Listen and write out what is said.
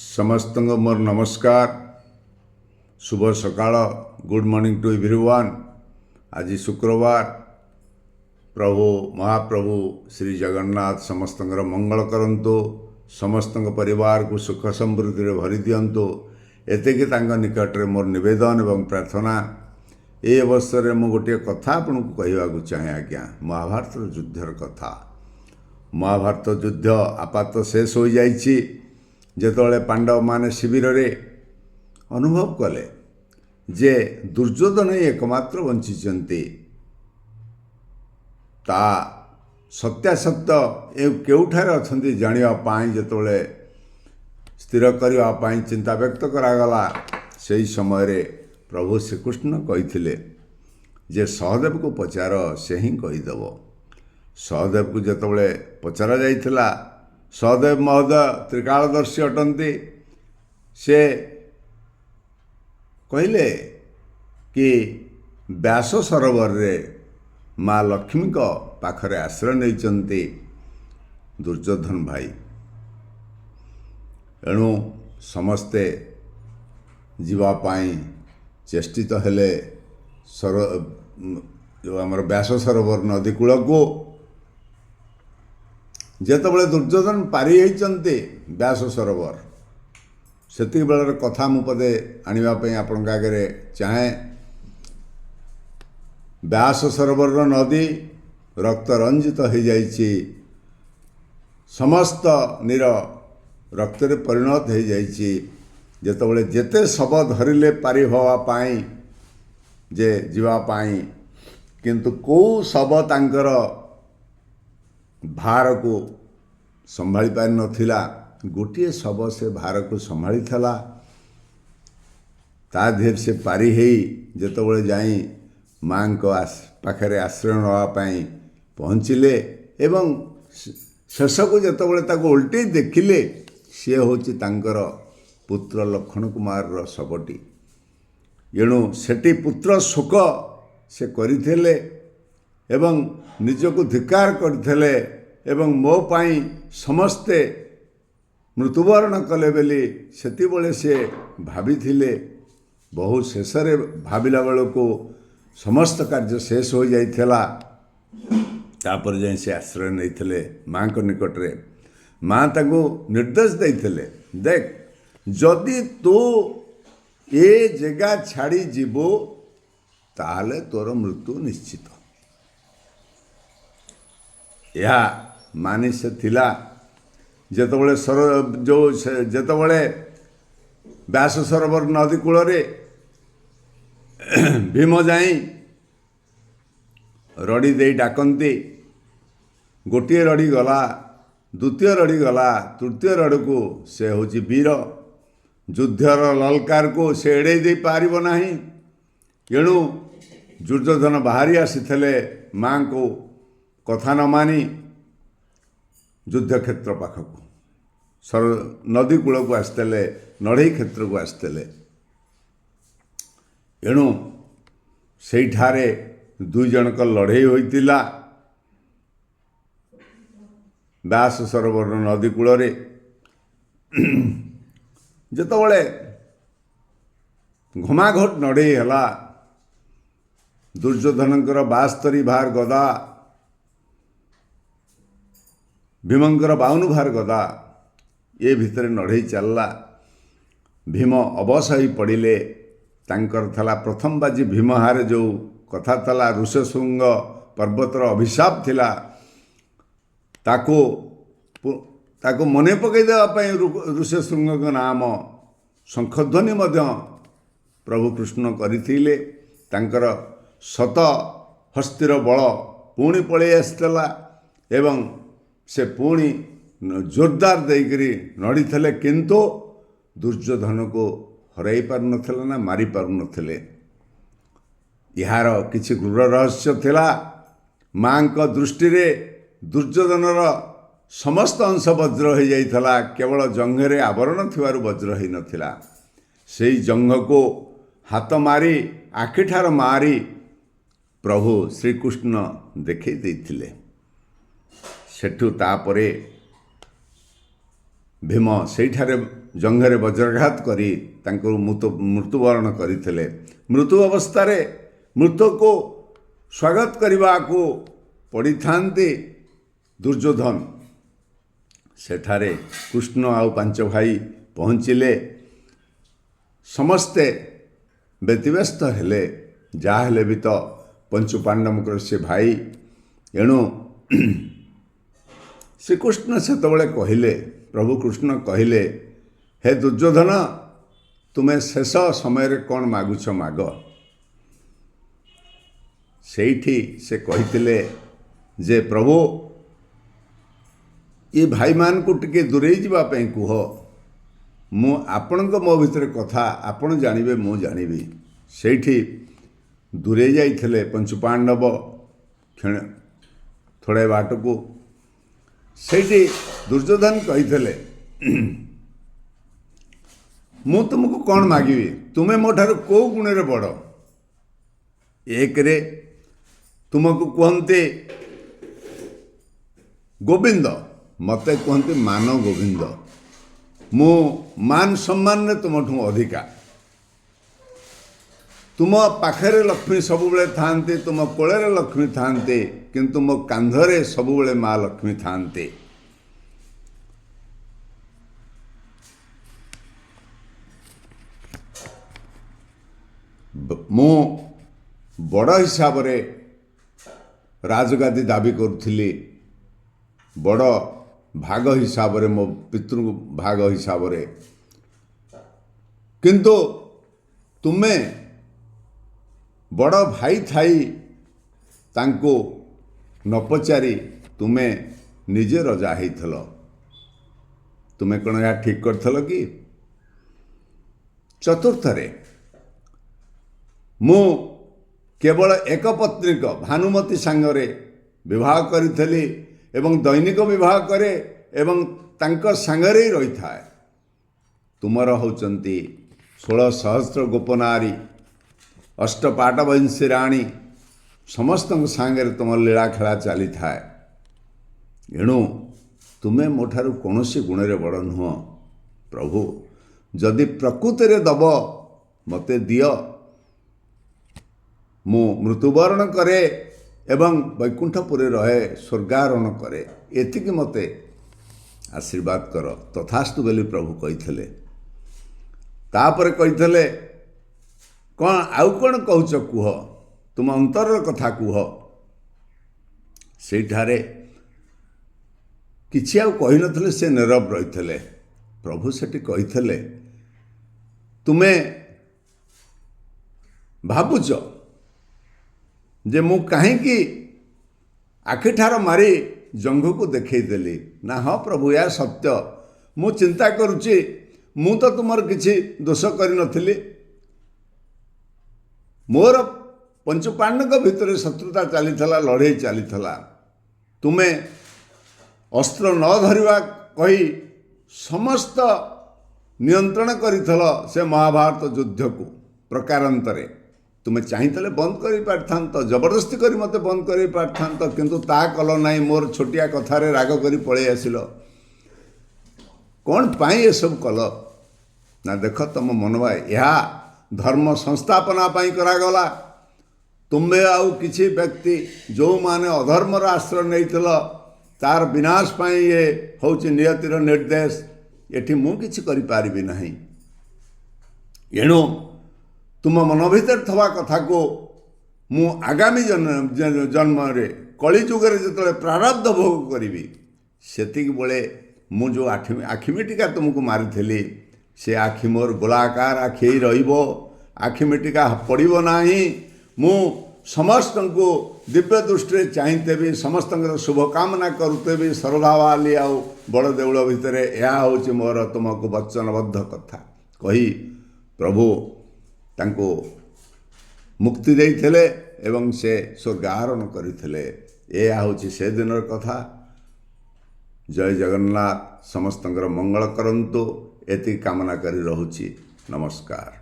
ସମସ୍ତଙ୍କୁ ମୋର ନମସ୍କାର। ଶୁଭ ସକାଳ। Good morning to everyone. ଆଜି ଶୁକ୍ରବାର। ପ୍ରଭୁ ମହାପ୍ରଭୁ ଶ୍ରୀ ଜଗନ୍ନାଥ ସମସ୍ତଙ୍କର ମଙ୍ଗଳ କରନ୍ତୁ, ସମସ୍ତଙ୍କ ପରିବାରକୁ ସୁଖ ସମୃଦ୍ଧିରେ ଭରି ଦିଅନ୍ତୁ, ଏତିକି ତାଙ୍କ ନିକଟରେ ମୋର ନିବେଦନ ଏବଂ ପ୍ରାର୍ଥନା। ଏହି ଅବସରରେ ମୁଁ ଗୋଟିଏ କଥା ଆପଣଙ୍କୁ କହିବାକୁ ଚାହେଁ ଆଜ୍ଞା, ମହାଭାରତର ଯୁଦ୍ଧର କଥା। ମହାଭାରତ ଯୁଦ୍ଧ ଆପାତ ଶେଷ ହୋଇଯାଇଛି। ଯେତେବେଳେ ପାଣ୍ଡବମାନେ ଶିବିରରେ ଅନୁଭବ କଲେ ଯେ ଦୁର୍ଯ୍ୟୋଧନ ହିଁ ଏକମାତ୍ର ବଞ୍ଚିଛନ୍ତି, ତା ସତ୍ୟାସତ୍ୟ ଏ କେଉଁଠାରେ ଅଛନ୍ତି ଜାଣିବା ପାଇଁ ଯେତେବେଳେ ସ୍ଥିର କରିବା ପାଇଁ ଚିନ୍ତା ବ୍ୟକ୍ତ କରାଗଲା, ସେହି ସମୟରେ ପ୍ରଭୁ ଶ୍ରୀକୃଷ୍ଣ କହିଥିଲେ ଯେ ସହଦେବକୁ ପଚାର, ସେ ହିଁ କହିଦେବ। ସହଦେବକୁ ଯେତେବେଳେ ପଚରା ଯାଇଥିଲା, ସହଦେବ ମହୋଦୟ ତ୍ରିକାଳଦର୍ଶୀ ଅଟନ୍ତି। ସେ କହିଲେ କି ବ୍ୟାସ ସରୋବରରେ ମା ଲକ୍ଷ୍ମୀଙ୍କ ପାଖରେ ଆଶ୍ରୟ ନେଇଛନ୍ତି ଦୁର୍ଯ୍ୟୋଧନ ଭାଇ। ଏଣୁ ସମସ୍ତେ ଯିବା ପାଇଁ ଚେଷ୍ଟିତ ହେଲେ ସର ଯେଉଁ ଆମର ବ୍ୟାସ ସରୋବର ନଦୀ କୂଳକୁ। ଯେତେବେଳେ ଦୁର୍ଯ୍ୟୋଧନ ପାରି ହେଇଛନ୍ତି ବ୍ୟାସ ସରୋବର, ସେତିକି ବେଳର କଥା ମୁଁ ପଦେ ଆଣିବା ପାଇଁ ଆପଣଙ୍କ ଆଗରେ ଚାହେଁ। ବ୍ୟାସ ସରୋବରର ନଦୀ ରକ୍ତରଞ୍ଜିତ ହୋଇଯାଇଛି, ସମସ୍ତ ନୀର ରକ୍ତରେ ପରିଣତ ହୋଇଯାଇଛି। ଯେତେବେଳେ ଯେତେ ଶବ ଧରିଲେ ପାରି ହେବା ପାଇଁ ଯେ ଯିବା ପାଇଁ, କିନ୍ତୁ କେଉଁ ଶବ ତାଙ୍କର ଭାରକୁ ସମ୍ଭାଳି ପାରିନଥିଲା। ଗୋଟିଏ ଶବ ସେ ଭାରକୁ ସମ୍ଭାଳିଥିଲା। ତା ଦେହରେ ସେ ପାରି ହେଇ ଯେତେବେଳେ ଯାଇ ମାଙ୍କ ପାଖରେ ଆଶ୍ରୟ ନେବା ପାଇଁ ପହଞ୍ଚିଲେ ଏବଂ ଶେଷକୁ ଯେତେବେଳେ ତାକୁ ଓଲଟେଇ ଦେଖିଲେ, ସିଏ ହେଉଛି ତାଙ୍କର ପୁତ୍ର ଲକ୍ଷ୍ମଣ କୁମାରର ଶବଟି। ଏଣୁ ସେଠି ପୁତ୍ର ଶୋକ ସେ କରିଥିଲେ ଏବଂ ନିଜକୁ ଧିକ୍କାର କରିଥିଲେ ଏବଂ ମୋ ପାଇଁ ସମସ୍ତେ ମୃତ୍ୟୁବରଣ କଲେ ବୋଲି ସେତିବେଳେ ସେ ଭାବିଥିଲେ। ବହୁ ଶେଷରେ ଭାବିଲା ବେଳକୁ ସମସ୍ତ କାର୍ଯ୍ୟ ଶେଷ ହୋଇଯାଇଥିଲା। ତାପରେ ଯାଇ ସେ ଆଶ୍ରୟ ନେଇଥିଲେ ମାଙ୍କ ନିକଟରେ। ମା ତାଙ୍କୁ ନିର୍ଦ୍ଦେଶ ଦେଇଥିଲେ, ଦେଖ, ଯଦି ତୁ ଏ ଜାଗା ଛାଡ଼ି ଯିବୁ, ତାହେଲେ ତୋର ମୃତ୍ୟୁ ନିଶ୍ଚିତ। ଏହା ମାନି ସେ ଥିଲା। ଯେତେବେଳେ ସର ଯେଉଁ ସେ ଯେତେବେଳେ ବ୍ୟାସ ସରୋବର ନଦୀ କୂଳରେ ଭୀମ ଯାଇ ରଡ଼ି ଦେଇ ଡାକନ୍ତି, ଗୋଟିଏ ରଡ଼ି ଗଲା, ଦ୍ୱିତୀୟ ରଡ଼ି ଗଲା, ତୃତୀୟ ରଡ଼ିକୁ ସେ ହେଉଛି ବୀର, ଯୁଦ୍ଧର ଲଲକାରକୁ ସେ ଏଡ଼େଇ ଦେଇପାରିବ ନାହିଁ। ଏଣୁ ଦୁର୍ଯ୍ୟୋଧନ ବାହାରି ଆସିଥିଲେ ମାଙ୍କୁ କଥା ନ ମାନି ଯୁଦ୍ଧକ୍ଷେତ୍ର ପାଖକୁ, ନଦୀ କୂଳକୁ ଆସିଥିଲେ, ଲଢ଼େଇ କ୍ଷେତ୍ରକୁ ଆସିଥିଲେ। ଏଣୁ ସେଇଠାରେ ଦୁଇ ଜଣଙ୍କ ଲଢ଼େଇ ହୋଇଥିଲା ବ୍ୟାସ ସରୋବର ନଦୀ କୂଳରେ। ଯେତେବେଳେ ଘମାଘୋଟ ଲଢ଼େଇ ହେଲା, ଦୁର୍ଯ୍ୟୋଧନଙ୍କର 72 ଭାର ଗଦା, ଭୀମଙ୍କର 52 ଭାର ଗଦା, ଏ ଭିତରେ ଲଢ଼େଇ ଚାଲିଲା। ଭୀମ ଅବଶ ହୋଇ ପଡ଼ିଲେ। ତାଙ୍କର ଥିଲା ପ୍ରଥମ ବାଜି ଭୀମହାରେ ଯେଉଁ କଥା ଥିଲା, ଋଷ୍ୟଶୃଙ୍ଗ ପର୍ବତର ଅଭିଶାପ ଥିଲା, ତାକୁ ତାକୁ ମନେ ପକାଇ ଦେବା ପାଇଁ ଋଷ୍ୟଶୃଙ୍ଗଙ୍କ ନାମ ଶଙ୍ଖଧ୍ୱନି ମଧ୍ୟ ପ୍ରଭୁ କୃଷ୍ଣ କରିଥିଲେ। ତାଙ୍କର ଶତ ହସ୍ତିର ବଳ ପୁଣି ପଳେଇ ଆସିଥିଲା ଏବଂ ସେ ପୁଣି ଜୋରଦାର ଦେଇକରି ଲଢ଼ିଥିଲେ, କିନ୍ତୁ ଦୁର୍ଯ୍ୟୋଧନକୁ ହରାଇ ପାରୁନଥିଲେ ନା ମାରି ପାରୁନଥିଲେ। ଏହାର କିଛି ଗୂଢ଼ ରହସ୍ୟ ଥିଲା। ମାଙ୍କ ଦୃଷ୍ଟିରେ ଦୁର୍ଯ୍ୟୋଧନର ସମସ୍ତ ଅଂଶ ବଜ୍ର ହୋଇଯାଇଥିଲା, କେବଳ ଜଙ୍ଘରେ ଆବରଣ ଥିବାରୁ ବଜ୍ର ହୋଇନଥିଲା। ସେଇ ଜଙ୍ଘକୁ ହାତ ମାରି, ଆଖିଠାର ମାରି ପ୍ରଭୁ ଶ୍ରୀକୃଷ୍ଣ ଦେଖାଇ ଦେଇଥିଲେ। ସେଠୁ ତାପରେ ଭୀମ ସେଇଠାରେ ଜଙ୍ଘରେ ବଜ୍ରଘାତ କରି ତାଙ୍କୁ ମୃତ୍ୟୁବରଣ କରିଥିଲେ। ମୃତ୍ୟୁ ଅବସ୍ଥାରେ ମୃତ୍ୟୁକୁ ସ୍ୱାଗତ କରିବାକୁ ପଡ଼ିଥାନ୍ତି ଦୁର୍ଯ୍ୟୋଧନ। ସେଠାରେ କୃଷ୍ଣ ଆଉ ପାଞ୍ଚ ଭାଇ ପହଞ୍ଚିଲେ। ସମସ୍ତେ ବ୍ୟତିବ୍ୟସ୍ତ ହେଲେ, ଯାହା ହେଲେ ବି ତ ପଞ୍ଚୁ ପାଣ୍ଡବଙ୍କର ସେ ଭାଇ। ଏଣୁ ଶ୍ରୀକୃଷ୍ଣ ସେତେବେଳେ କହିଲେ, ପ୍ରଭୁ କୃଷ୍ଣ କହିଲେ, ହେ ଦୁର୍ଯ୍ୟୋଧନ, ତୁମେ ଶେଷ ସମୟରେ କ'ଣ ମାଗୁଛ ମାଗ। ସେଇଠି ସେ କହିଥିଲେ ଯେ ପ୍ରଭୁ, ଏ ଭାଇମାନଙ୍କୁ ଟିକେ ଦୂରେଇ ଯିବା ପାଇଁ କୁହ, ମୁଁ ଆପଣଙ୍କ ମୋ ଭିତରେ କଥା ଆପଣ ଜାଣିବେ, ମୁଁ ଜାଣିବି। ସେଇଠି ଦୂରେଇ ଯାଇଥିଲେ ପଞ୍ଚୁପାଣ୍ଡବ ଥୋଡ଼େ ବାଟକୁ। ସେଇଠି ଦୁର୍ଯ୍ୟୋଧନ କହିଥିଲେ, ମୁଁ ତୁମକୁ କ'ଣ ମାଗିବି, ତୁମେ ମୋ ଠାରୁ କେଉଁ ଗୁଣରେ ବଡ଼? ଏକରେ ତୁମକୁ କୁହନ୍ତି ଗୋବିନ୍ଦ, ମୋତେ କୁହନ୍ତି ମାନ ଗୋବିନ୍ଦ, ମୁଁ ମାନ ସମ୍ମାନରେ ତୁମଠୁ ଅଧିକା। ତୁମ ପାଖରେ ଲକ୍ଷ୍ମୀ ସବୁବେଳେ ଥାଆନ୍ତି, ତୁମ କୋଳରେ ଲକ୍ଷ୍ମୀ ଥାଆନ୍ତି, କିନ୍ତୁ ମୋ କାନ୍ଧରେ ସବୁବେଳେ ମା ଲକ୍ଷ୍ମୀ ଥାଆନ୍ତି। ମୁଁ ବଡ଼ ହିସାବରେ ରାଜଗାଦି ଦାବି କରୁଥିଲି, ବଡ଼ ଭାଗ ହିସାବରେ, ମୋ ପିତୃ ଭାଗ ହିସାବରେ, କିନ୍ତୁ ତୁମେ ବଡ଼ ଭାଇ ଥାଇ ତାଙ୍କୁ ନ ପଚାରି ତୁମେ ନିଜେ ରଜା ହେଇଥିଲ। ତୁମେ କ'ଣ ଏହା ଠିକ୍ କରିଥିଲ କି? ଚତୁର୍ଥରେ, ମୁଁ କେବଳ ଏକ ପତ୍ନୀକ ଭାନୁମତୀ ସାଙ୍ଗରେ ବିବାହ କରିଥିଲି ଏବଂ ଦୈନିକ ବିବାହ କରେ ଏବଂ ତାଙ୍କ ସାଙ୍ଗରେ ହିଁ ରହିଥାଏ। ତୁମର ହେଉଛନ୍ତି 16 ସହସ୍ର ଗୋପନାରୀ, ଅଷ୍ଟପାଟବଂଶୀ ରାଣୀ, ସମସ୍ତଙ୍କ ସାଙ୍ଗରେ ତୁମର ଲୀଳାଖେଳା ଚାଲିଥାଏ। ଏଣୁ ତୁମେ ମୋ ଠାରୁ କୌଣସି ଗୁଣରେ ବଡ଼ ନୁହଁ। ପ୍ରଭୁ, ଯଦି ପ୍ରକୃତିରେ ଦେବ ମୋତେ ଦିଅ, ମୁଁ ମୃତ୍ୟୁବରଣ କରେ ଏବଂ ବୈକୁଣ୍ଠପୁରରେ ରହେ, ସ୍ୱର୍ଗାରୋହଣ କରେ, ଏତିକି ମୋତେ ଆଶୀର୍ବାଦ କର। ତଥାସ୍ତୁ ବୋଲି ପ୍ରଭୁ କହିଥିଲେ। ତାପରେ କହିଥିଲେ, କ'ଣ ଆଉ କ'ଣ କହୁଛ କୁହ, ତୁମ ଅନ୍ତରର କଥା କୁହ। ସେଇଠାରେ କିଛି ଆଉ କହିନଥିଲେ, ସେ ନିରବ ରହିଥିଲେ। ପ୍ରଭୁ ସେଠି କହିଥିଲେ, ତୁମେ ଭାବୁଛ ଯେ ମୁଁ କାହିଁକି ଆଖିଠାର ମାରି ଜଙ୍ଘକୁ ଦେଖେଇଦେଲି? ନା, ହଁ ପ୍ରଭୁ, ଏହା ସତ୍ୟ। ମୁଁ ଚିନ୍ତା କରୁଛି, ମୁଁ ତ ତୁମର କିଛି ଦୋଷ କରିନଥିଲି, ମୋର ପଞ୍ଚୁପାଣ୍ଡଙ୍କ ଭିତରେ ଶତ୍ରୁତା ଚାଲିଥିଲା, ଲଢ଼େଇ ଚାଲିଥିଲା, ତୁମେ ଅସ୍ତ୍ର ନ ଧରିବା କହି ସମସ୍ତ ନିୟନ୍ତ୍ରଣ କରିଥିଲ ସେ ମହାଭାରତ ଯୁଦ୍ଧକୁ। ପ୍ରକାରାନ୍ତରେ ତୁମେ ଚାହିଁଥିଲେ ବନ୍ଦ କରିପାରିଥାନ୍ତ, ଜବରଦସ୍ତି କରି ମୋତେ ବନ୍ଦ କରିପାରିଥାନ୍ତ, କିନ୍ତୁ ତାହା କଲ ନାହିଁ। ମୋର ଛୋଟିଆ କଥାରେ ରାଗ କରି ପଳେଇ ଆସିଲ। କ'ଣ ପାଇଁ ଏସବୁ କଲ? ନା ଦେଖ ତମ ମନବା, ଏହା ଧର୍ମ ସଂସ୍ଥାପନା ପାଇଁ କରାଗଲା। ତୁମେ ଆଉ କିଛି ବ୍ୟକ୍ତି ଯେଉଁମାନେ ଅଧର୍ମର ଆଶ୍ରୟ ନେଇଥିଲ, ତାର ବିନାଶ ପାଇଁ ଇଏ ହେଉଛି ନିୟତିର ନିର୍ଦ୍ଦେଶ। ଏଠି ମୁଁ କିଛି କରିପାରିବି ନାହିଁ। ଏଣୁ ତୁମ ମନ ଭିତରେ ଥିବା କଥାକୁ ମୁଁ ଆଗାମୀ ଜନ୍ମରେ କଳିଯୁଗରେ ଯେତେବେଳେ ପ୍ରାରବ୍ଧ ଭୋଗ କରିବି, ସେତିକି ବେଳେ ମୁଁ ଯେଉଁ ଆଖିମିଟିକା ତୁମକୁ ମାରିଥିଲି, ସେ ଆଖି ମୋର ଗୋଲାକାର ଆଖି ହେଇ ରହିବ, ଆଖିମିଟିକା ପଡ଼ିବ ନାହିଁ। ମୁଁ ସମସ୍ତଙ୍କୁ ଦିବ୍ୟ ଦୃଷ୍ଟିରେ ଚାହିଁଥିବି, ସମସ୍ତଙ୍କର ଶୁଭକାମନା କରୁଥିବି ଶରଧାବାଲି ଆଉ ବଡ଼ ଦେଉଳ ଭିତରେ। ଏହା ହେଉଛି ମୋର ତୁମକୁ ବଚନବଦ୍ଧ କଥା କହି ପ୍ରଭୁ ତାଙ୍କୁ ମୁକ୍ତି ଦେଇଥିଲେ ଏବଂ ସେ ସ୍ୱର୍ଗାରୋହଣ କରିଥିଲେ। ଏହା ହେଉଛି ସେଦିନର କଥା। ଜୟ ଜଗନ୍ନାଥ। ସମସ୍ତଙ୍କର ମଙ୍ଗଳ କରନ୍ତୁ, ଏତିକି କାମନା କରି ରହୁଛି। ନମସ୍କାର।